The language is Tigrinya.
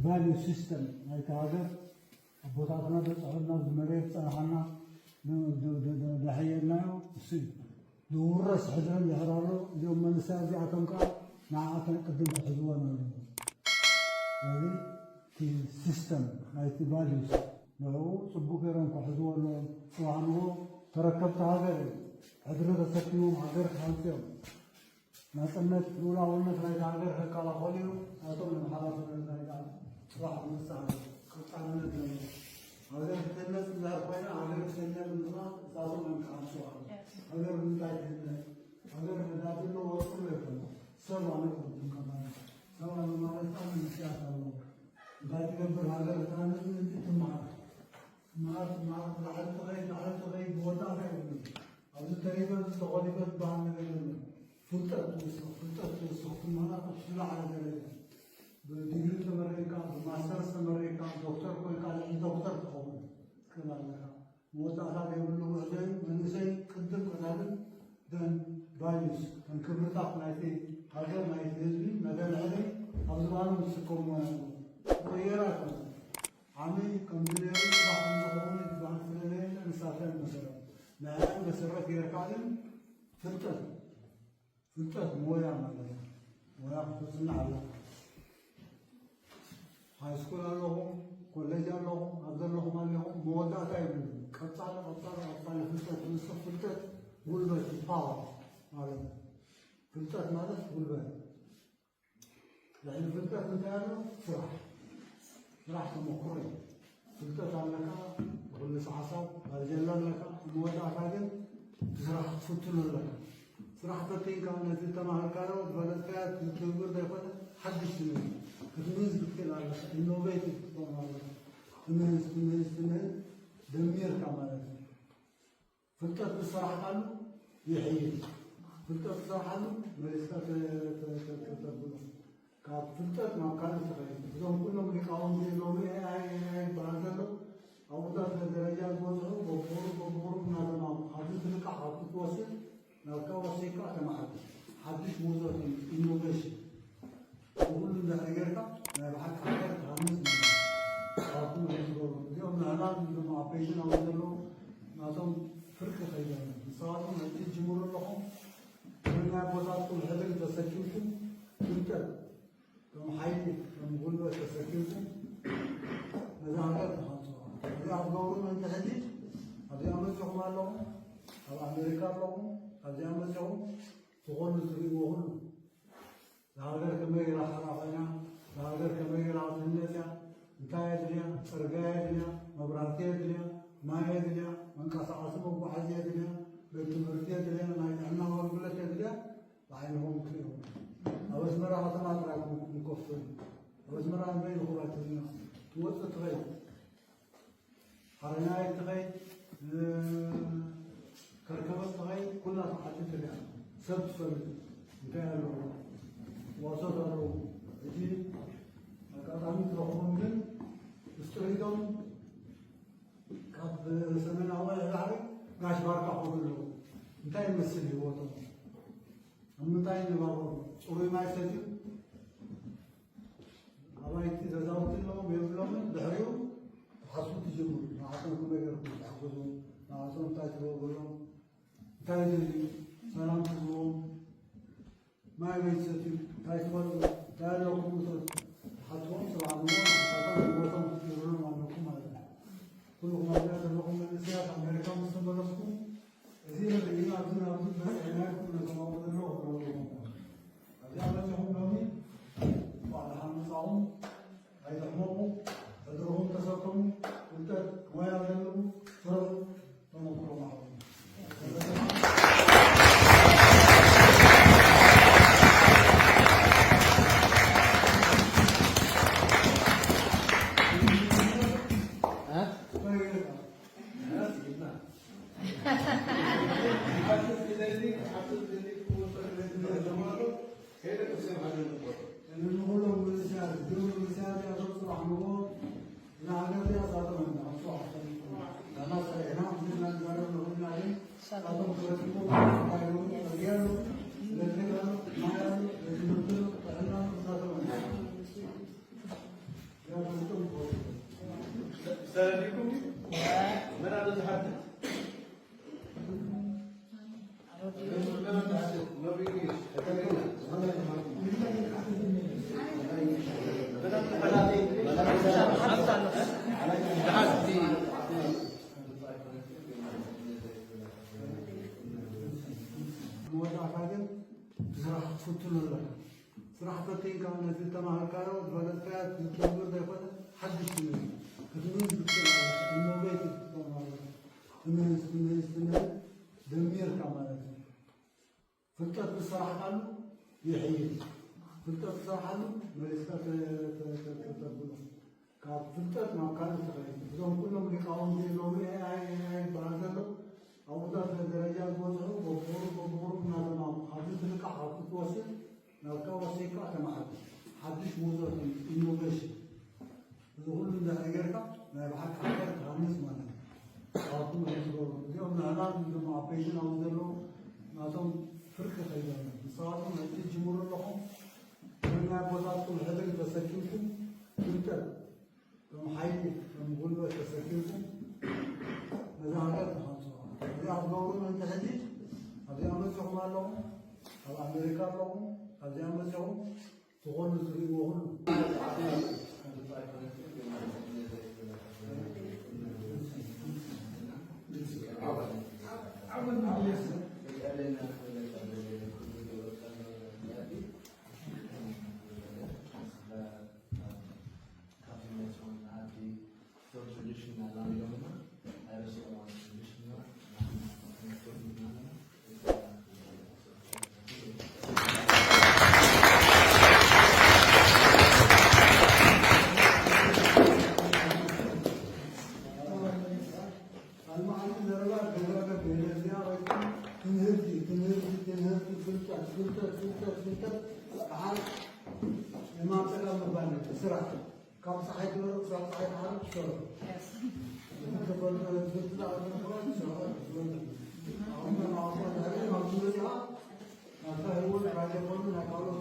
ቫልዩ ሲስተም ናይቲ ሃገር ኣቦታትና በፅሑልና ዝመሬት ዝፀናሓና ደሕየልናዮ እሱ እዩ። ዝውረስ ሕድሪ እንድሕር ኣሎ እዚኦም መንእሰያት እዚኣቶም ከዓ ንዓኣተን ቅድም ክሕዝወን ኣለዎም። ስለዚ እቲ ሲስተም ናይቲ ቫልዩስ ንዕኡ ፅቡቅ ገይሮም ክሕዝዎ ኣለዎም። ፅባሕ ንግሆ ተረከብቲ ሃገር እዮም። ሕድሪ ተሰኪሞም ሃገር ክሃንፁ እዮም። ናፅነት ልኡላውነት ናይቲ ሃገር ከከላኸሉ እዮም። ናቶም ሓላፍነት ናይ ከዓ ፅባሕ ክመፅእ ኣለዎ። ቀፃልነት ዘለዎ ሃገር ክትህነፅ እንድሕር ኮይና ሃገር ክትህነፅ ድማ እሳቶም እዮም ክሃንፁ ኣለዉ። ሃገር ንምንታይ ትህነፅ? ሃገር ነዳዲ ኣሎ ወርቂ ኣሎ ይኮነ ሰብ ኣነ ኮንኩም ከማን ሰብ ኣነ ማለት ከዓ መንእሰያት ኣለዉ። እንታይ ትገብር ሃገር ክትሃንፅ ምእንቲ ትመሃር ትመሃር ትመሃር ላዕሊ ትኸይድ ላዕሊ ትኸይድ መወዳእታ የብሉን። ኣብዚ ተሪፈ እዚ ተኾሊፈ ዝበሃል ነገር የለን። ፍልጠት ትውስኽ ፍልጠት ትውስኽ ትመሃር ኣብ ዝለዓለ ደረጃ ብዲግሪ ተመሪቕካ ብማስተርስ ተመሪቕካ ዶክተር ኮይንካ ልዕሊ ዶክተር ትኸውን ትኽእል ኣለካ። መወዳእታ ዘይብሉ ጉዕዞ እዩ። መንእሰይ ቅድም ቀዳምን ደን ቫልዩስ ከም ክብርታት ናይቲ ሃገር ናይቲ ህዝቢ መደልዕሊ ኣብ ዝባኖም ዝስከምዎ ኣለዉ። ክቕየር ኣይኮነን። ዓሚ ከምዚ ነይሩ ስራሕ ከምዝኸውን ዝበሃል ስለዘየለ ንሳተን መሰረት ንዕን መሰረት ጌርካ ግን ፍልጠት ፍልጠት ሞያ ማለት እዩ። ሞያ ክትጽናዕ ኣለካ። ሃይስኩል ኣለኹም፣ ኮሌጅ ኣለኹም፣ ኣብ ዘለኹም ኣለኹም መወዳእታ የብሉን። ቀጻሊ ቀጻሊ ቀጻሊ ፍልጠት ትውስኽ ፍልጠት ጉልበት እዩ፣ ፓወር ማለት እዩ። ፍልጠት ማለት ጉልበት። ልዕሊ ፍልጠት እንታይ ኣሎ? ስራሕ። ስራሕ ተመክሮ እዩ። ፍልጠት ኣለካ፣ ብክልስ ሓሳብ ባልጀላ ኣለካ፣ ኣብ መወዳእታ ግን ብስራሕ ክትፍትኖ ኣለካ። ስራሕ ፈቲንካ ነቲ ዝተማሃርካዮ ዝፈለጥካዮ ትብር ዘይኮነ ሓድሽ ትምህርቲ ክትምህዝ ክትክእል ኣለካ። ኢኖቬቲቭ ክትኮን ኣለካ። ትምህዝ ትምህዝ ትምህዝ ደሚርካ ማለት እዩ። ፍልጠት ዝሰራሕካሉ ይሕይል። ፍልጠት ዝሰራሓሉ መሊስካ ተብሎ ካብ ፍልጠት ናብ ካልእ ትኸይድ። እዞም ኩሎም ሊቃውንቲ ሎሚ ኤኣይ ኤኣይ ይበሃል ዘሎ ኣብኡታት ደረጃ ዝበፅሑ በብቑሩብ በብቑሩብ እናተማሙ ኣብዚ ትልቃሕ ካብቲ ትወስድ ናብካ ወሲድካ ተመሓድሽ ሓድሽ ምህዞ ኢኖቬሽን ብኩሉ እንድሕር ጌርካ ናይ ብሓቂ ሃገር ትሃንፅ ማለት እዩ። ካብቶም ኣይትገብሩ እዚኦም ንዕና እዞም ኣብ ፔጅን ኣብ ዘለዉ ናቶም ፍርቂ ከይደለ ንስኻትኩም ሕጂ ትጅምሩ ኣለኹም። ናይ ኣቦታትኩም ሕድሪ ተሰኪምኩም ፍልጠት ከም ሓይሊ ከም ጉልበት ተሰኪምኩም ነዛ ሃገር ትሃንፅዋ። እዚኣ ትገብሩ ምእንቲ ሕጂ ኣብዚኣ መፂኹም ኣለኹም፣ ኣብ ኣሜሪካ ኣለኹም፣ ኣብዚኣ መፂኹም ዝኾኑ ትርእይዎ ሁሉ ንሃገር ከመይ ኢላ ሓራ ኮይና ንሃገር ከመይ ኢላ ክትህነፅ እያ እንታይ የድልያ ፅርግያ የድልያ መብራህቲ የድልያ ማይ የድልያ መንቀሳቐሲ መጓዓዚ የድልያ ቤት ትምህርቲ የድልያ ናይ ጥዕና ኣገልግሎት የድልያ ብዓይንኹም ክትሪእዎ ኣብ ኣስመራ ከተማ ጥራይ ንከፍቶ ኣብ ኣስመራ ንበይንኹም ኣይትዝና ትወፅእ ትኸይድ ሓረኛ ትኸይድ ከርከበት ትኸይድ ኩላ ተዓዲ ትሪኣ ሰብ ትፈልጥ እንታይ ኣለዎ ዋሶት ኣለዎ እቲ ኣጋጣሚ ትረኽቦም ግን ምስጢር ኢዶም ካብ ሰሜናዊ ባሕሪ ጋሽ ባርካ ክብሉ ኣለዉ እንታይ ይመስል ህይወቶም ኣብ ምንታይ ይነባበሩ ፅሩይ ማይ ሰትዩ ኣባይቲ ገዛውቲ ኣለዎም የብሎምን ድሕሪኡ ትሓስቡ ትጅምሩ ንዓቶም ከመይ ገርኩም ትሕግዙ ንዓቶም እንታይ ትገብሩሎም እንታይ ይደልዩ ሰላም ትህብዎም ማይ በይ ትሰትዩ እንታይ ትበልዑ እንታይ ኣለኩም እቶት ትሓትዎም ስራሕ ንቦም ኣሳቶም ህይወቶም ክትገብሩሎም ኣለኩም ማለት እዩ ኩልኹም ኣብዚኣ ዘለኹም መንእሰያት ኣሜሪካ ምስ ተመለስኩም እዚ ርእዩ ኣብዚ ናብዚ በፂሕናኩም ነቶም ኣብኡ ዘለዉ ክረኽብዎም ኣብዚኣ መፂኹም ሎሚ እንኳዕ ደሓን መፃኹም ኣይትሕመቑ ሕድርኹም ተሰከሙ ፍልጠት ሞያ ዘለዉ ስርሑ ተመክሮ ማዕበሉ ስራሕ ፈቲንካ ነቲ ዝተማሃርካዮ ዝፈለጥካዮ ክትገብር ዘይኮነ ሓድሽ ትምህርቲ ክትምህዝ ክትኽእል ኣለካ። ኢኖቬቲቭ ክትኮን ኣለካ። ትምህዝ ትምህዝ ትምህዝ ደሚርካ ማለት እዩ። ፍልጠት ዝሰራሕካሉ ይሕይል። ፍልጠት ዝሰራሓሉ መሊስካ ተ- ተ- ተ- ተ- ተብሎ ካብ ፍልጠት ናብ ካልእ ትኸይድ። እዞም ኩሎም ሊቃውንቲ ሎሚ ኤኣይ ኤኣይ ይበሃል ዘሎ ኣብኡታት ደረጃ ዝበፅሑ በብቑሩብ በብቑሩብ እናተማሙ ኣብዚ ትልቃሕ ኣብቲ ትወስድ ናብካ ወሲድካ ተማሓድር። ሓድሽ ምህዞ ኢኖቬሽን እዚ ኩሉ እንድሕር ጌርካ ናይ ብሓቂ ሃገር ትሃንፅ ማለት እዩ። ካብኡ ዝገብሩ እዚኦም ንዕና እዞም ኣብ ፔጅን ኣብዚ ዘለዉ ናቶም ፍርቂ ከይዶም እዮም። ንስኻትኩም ሕጂ ትጅምሩ ኣለኹም። ከም ናይ ኣቦታትኩም ሕድሪ ተሰኪምኩም ፍልጠት ከም ሓይሊ ከም ጉልበት ተሰኪምኩም ነዛ ሃገር ትሃንፅዋ። እዚኣ ትገብሩ ምእንቲ ሕጂ ኣብዚኣ መፂኹም ኣለኹም፣ ኣብ ኣሜሪካ ኣለኹም፣ ኣብዚኣ መፂኹም ትኾኑ ትርእይዎ ሁሉ ትምህርቲ ትምህርቲ ትምህርቲ ፍልጠት ፍልጠት ፍልጠት ፍልጠት ደሓር የማፀላ ምባል ስራሕ ካብ ፀሓይ ትበርቕ ክሳብ ፀሓይ ትዓርብ ትሰርሑ። እቲ ተፈልጠ ትምህርቲ ዝኣለምኳ ትሰርሑ ትበልዕ። ኣሁን መናዋሳ ድሕሪ ናብቲ መፅኣ ናብታ ህይወት ናይ ጃፓንን ናይ ካልኦት